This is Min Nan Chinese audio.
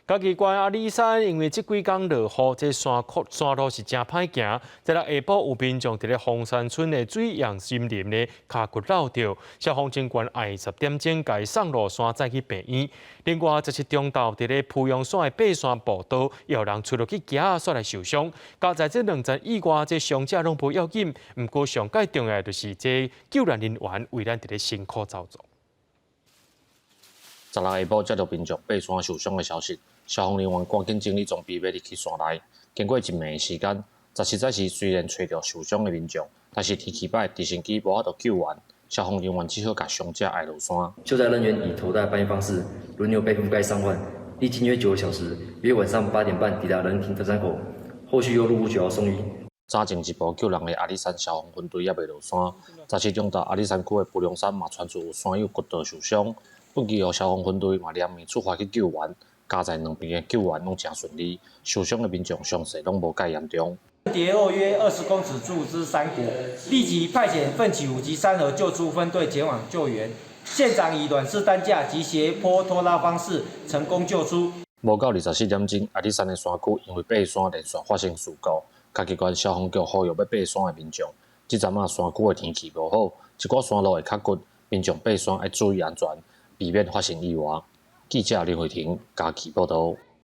嘉義縣阿里山因為這幾工落雨，這山谷山路是誠歹行。這個下晡有民眾佇咧鳳山村的水漾森林呢，跤骨落著，消防人員愛10點鐘共伊送落山載去病院。另外，17中晝佇咧浡陽山的爬山步道，有人墜落去屐仔，煞來受傷。佳哉這兩件意外，這傷者攏無要緊，毋過上蓋重要的就是這救援人員為咱佇咧辛苦操作。 16下晡接到民眾爬山受傷的消息，消防人員趕緊整理裝備，欲入去山內。經過一暝的時間，十七早時雖然揣著受傷的民眾，但是天氣歹，直升機無法度救援，消防人員只好共傷者爣落山。救災人員以頭帶搬運方式，輪流背負該傷患，歷經約9個小時，約晚上8點半抵達人亭登山口，後續由入戶9號送醫。早前一步救人的阿里山消防分隊猶未落山，十七中晝阿里山區的浡龍山嘛傳出有山友骨折受傷。畚箕湖消防分隊嘛連暝出發去救援，佳哉兩邊的救援攏誠順利，受傷的民眾傷勢攏無蓋嚴重。跌落約20公尺處之山谷，立即派遣奮起湖及三和救助分隊前往救援。現場以軟式擔架及斜坡拖拉方式成功救出。無夠24點鐘，阿里山的山區因為爬山連續發生事故，嘉義縣消防局呼籲欲爬山的民眾，這陣仔山區的天氣無好，一寡山路會較骨，民眾爬山愛注意安全，避免發生意外。記者林慧婷嘉義報道。